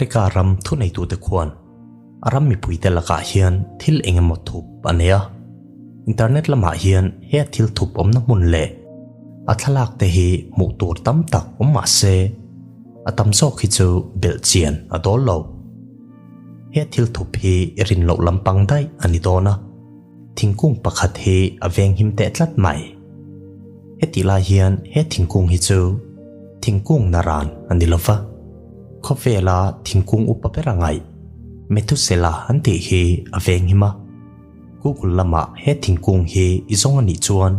America ram thuneitute khuan a ram mipuite lakah hian thil eng emaw thup a nei a. Internet lamah hian he a thil thup awmna hmun leh a thlalak te hi hmuh tur tam tak awm mah se, a tam zawk hi chu belh chian a dawl lo. He thil thup hi i rin loh lampang daih a ni dawn a, thingkung pakhat hi a venghim teh tlat mai. Hetih lai hian he thingkung hi chu thingkung naran a ni lova, khawvela thingkung upa ber a ngaih Methuselah an tih hi a venghim a. Google lamah he thingkung hi i zawng a nih chuan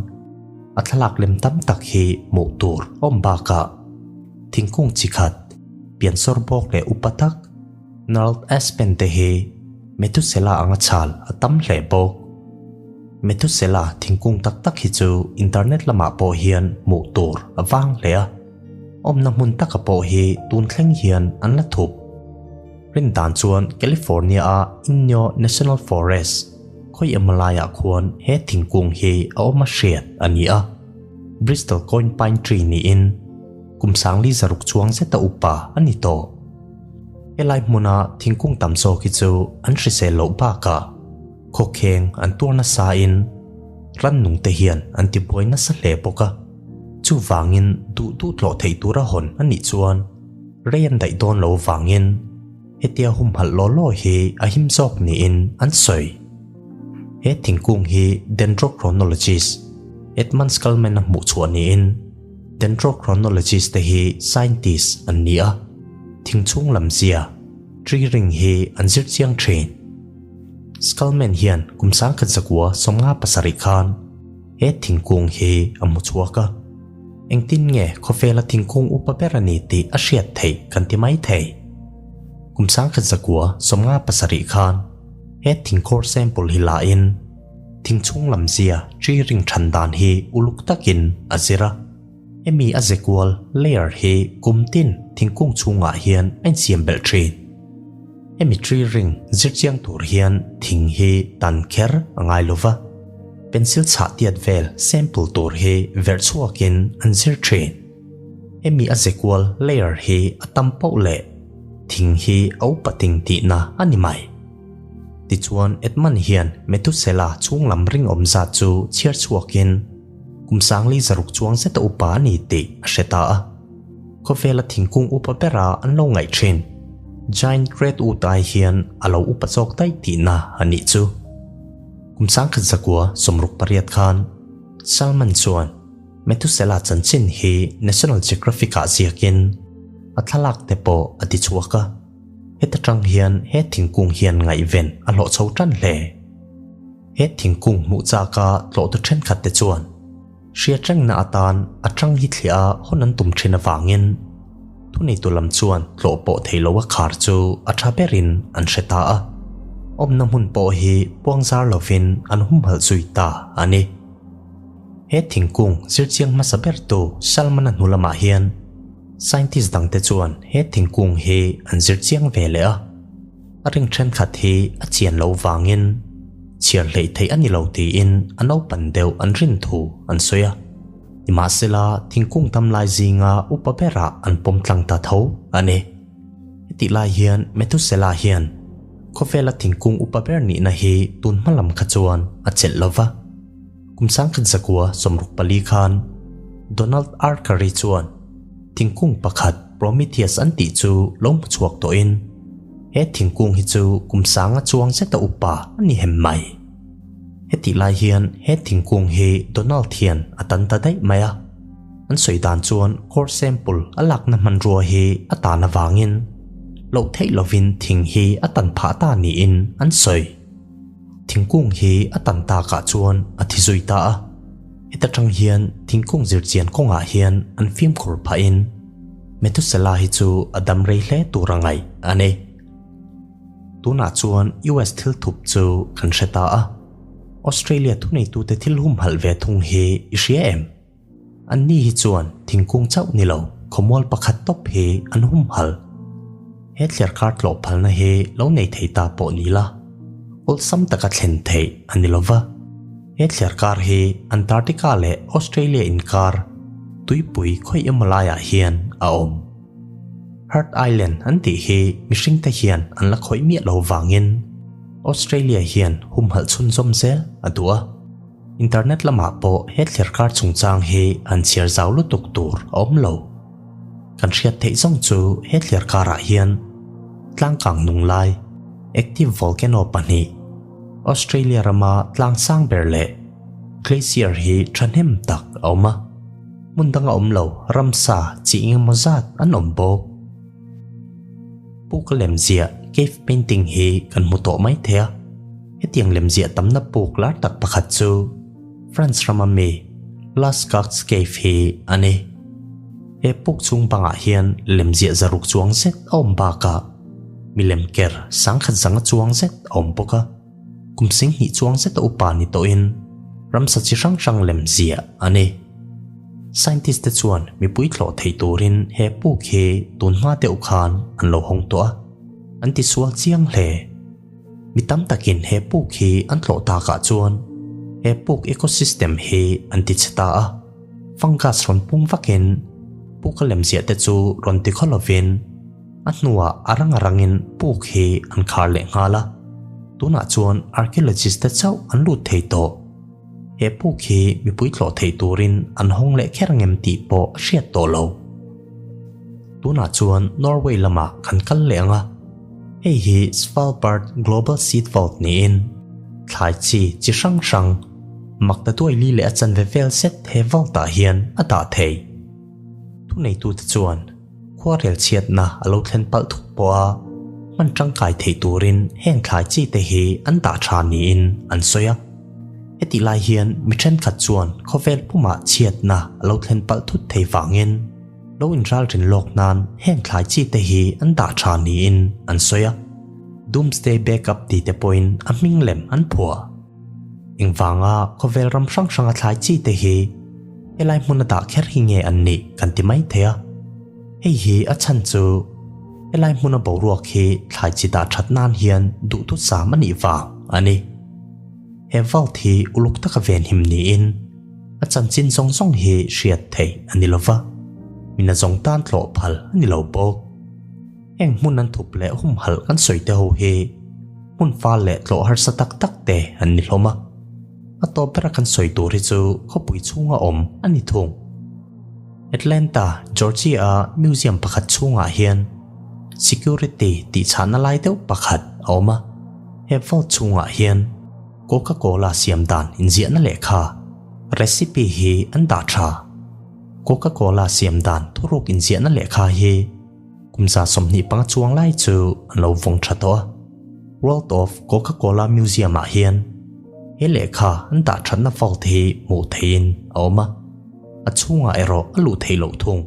a thlalak lem tam tak hi hmuh tur a awm bakah thingkung chi khat piansawr bawk leh upa tak Gnarled Aspen te hi Methuselah anga chhal a tam hle bawk. Methuselah thingkung tak tak hi chu internet lamah pawh hian hmuh tur a vang hle a, awmna hmun taka pawh hi tun thleng hian an la thup. Rin dan chuan California a Inyo National Forest khawi emaw laiah khuan he thingkung hi a awm a hriat a ni a, Bristol Coin Pine Tree niin kum sangli zaruk chuang zeta upa a ni tawh. Helai hmuna thingkung tam zawk hi chu an hrisel loh bakah khawkheng an tuar nasa in rannung te hian an ti buai nasa hle bawk a, chuvangin duh duh tlawh theih tura hawn a nih chuan rei an daih dawn lo vangin hetia humhalh law law hi a him zawk niin an sawi. He thingkung hi dendrochronologist Edmund Skalman-a hmuh chhuah niin Dendrochronologist te hi scientist an ni a, thing chhung lam zia, tree ring, hi an zir chiang thin. Skalman hian kum sangkhat zakua 57 khan he thingkung hi a hmu chhuak a. Engtin nge khawvela thingkung upa ber a ni tih a hriat theih kan ti mai thei. Kum 1157 khan he thingkhawr sample hi la in, Thing chhung lam zia tree ring than dan hi uluk takin a zir a. Hemi a ze kual, layer, hi kum tin thingkung chhungah hian a insiam belh thin. Hemi tree ring zir chiang tur hian thing hi tan kher a ngai lo va, pencil chhah tiat vel sample tur hi verh chhuakin an zir thin. Hemi a ze kual, layer, hi a tam poh leh thing hi a upa ting tihna a ni mai. Tichuan, Edmund hian Methuselah chhunglam ringawm zat chu chhiar chhuakin kum sangli zaruk chuang zeta upa a ni tih a hre ta a. Khawvela thingkung upa bera an lo ngaih thin, Giant Redwood ai hian a lo upa zawk daih tihna a nih chu. Kum 1968 khan Salman chuan Methuselah chanchin hi National Geographic-ah ziakin a thlalak te pawh a ti chhuak a. Heta tang hian he thingkung hian ngaihven a hlawh chho tan hle. He thingkung hmuh chaka tlawhtu thenkhat te chuan hriatrengna atan a tang hi thliah a hawn an tum thin avangin thuneitu lam chuan tlawh pawh thei lo a khar chu a tha berin an hre ta a, awmna hmun pawh hi puangzar lovin an humhalh zui ta a ni. He thingkung zirchiang hmasa bertu Salmana hnu lamah hian Scientist dangte chuan he thingkung hi an zir chiang ve leh a, a ring thenkhat hi a chian loh vangin chhiar hleih theih a ni lo tiin a naupan deuh an rin thu an sawi a. Nimahsela, thingkung tam lai zinga upa berah an pawm tlang ta tho a ni. Hetih lai hian Methuselah hian khawvela thingkung upa ber nihna hi tun hma lam kha chuan a chelh lo va. Kum 1964 khan Donald R. Curry chuan thingkung pakhat Prometheus an tih chu lo hmu chhuak tawhin he thingkung hi chu kum sanga chuang zeta upa a ni hem mai. Hetih lai hian he thingkung hi Donald hian a tan ta daih mai a, an sawi dan chuan core sample a lakna hmanrua hi a tan avangin loh theih lovin thing hi a tan phah ta niin an sawi. Thingkung hi a tan takah chuan a thi zui ta a, heta tang hian thingkung zirchian kawngah hian an fimkhur phahin Methuselah hi chu a dam rei hle tur a ngaih a ni. Tunah chuan US thil thup chu kan hre ta a, Australia thuneitute thil humhalh ve thung hi i hria em? Anni hi chuan thingkung chauh ni lo khawmual pakhat tawp hi an humhalh. He thliarkar tlawh phalna hi lo nei thei ta pawh ni la, awlsam taka thlen theih a ni lova. He thliarkar hi Antarctica leh Australia inkar tuipui khawi emaw laiah hian a awm. Heart Island an tih hi mihringte hian an la khawih miah lo vangin Australia hian humhalh chhunzawm zel a duh a. Internet lamah pawh he thliarkar chungchang hi han chhiar zau lutuk tur a awm lo. Kan hriat theih zawng chu he thliarkarah hian tlangkang nung lai, active volcano pahnih, Australia rama tlang sang ber leh glacier hi thahnem tak a awm a. Hmun danga awm lo ramsa chi engemaw zat an awm bawk. Puk lemziah cave painting hi kan hmu tawh mai thei a. Hetiang lemziah tamna puk lar tak pakhat chu France rama mi Lascaux Cave hi a ni. He puk chhung bangah hian lemziah zaruk chuang zet a awm bakah milem ker sangkhat zanga chuang zet a awm bawk a. Kum singhnih chuang zeta upa ni tawhin ramsa chi hrang hrang lem ziah a ni. Scientist te chuan mipui thlawh thei turin he puk hi tun hma deuh khan an lo hawng tawh a, an ti sual chiang hle. Mi tam takin he puk hi an tlawh takah chuan he puk ecosystem hi an ti chhe ta a, fungus rawn pung vakin puka lemziah te chu rawn ti khaw lovin, A hnuah a rang a rangin puk hi an khar leh nghal a, tunah chuan archaeologist te chauh an lut thei tawh. He puk hi mipui tlawh thei turin an hawng leh kher ngem tih pawh a hriat tawh lo. Tunah chuan Norway lamah kan kal leh ang a, hei hi Svalbard Global Seed Vault niin thlai chi chi hrang hrang makta duai li leh a chanve vel zet he vault-ah hian a dah thei. Thuneitute chuan. Khuarel chhiatna a lo thlen palh thuk pawh a, hman tangkai theih turin heng thlai chi te hi an dah tha niin an sawi a. Hetih lai hian mi thenkhat chuan khawvel pumah chhiatna a lo thlen palh thut thei vangin lo inralrin lawk nan heng thlai chi te hi an dah tha niin an sawi a. Doomsday Backup ti te pawhin a hming lem an phuah. Engvanga khawvel ram hrang hranga thlai chi te hi helai hmuna dah kher hi nge an nih kan ti mai thei a. Hei hi a chhan chu helai hmuna boruak hi thlai chi dah that nan hian duhthusam a nih vang a ni. He vault hi uluk taka venhim niin a chanchin zawng zawng hi hriat theih a ni lova, mina zawng tan tlawh phal a ni lo bawk. Heng hmun an thup leh humhalh kan sawi te ho hi hmun fal leh tlawh harsa tak tak te an ni hlawm a. A tawp bera kan sawi tur hi chu khawpui chhunga awm a ni thung. Atlanta, Georgia-a museum pakhat chhungah hian security tih chhahna lai deuh pakhat a awm a. He vault chhungah hian Coca-Cola siam dan inziahna lehkha, recipe, hi an dah tha. Coca-Cola siam dan thuruk inziahna lehkha hi Kum 25 chuang lai chu an lo vawng tha tawh a. World of Coca-Cola Museum-ah hian he lehkha an dah thatna vault hi hmuh theihin a awm a, a chhungah erawh a luh theih loh thung.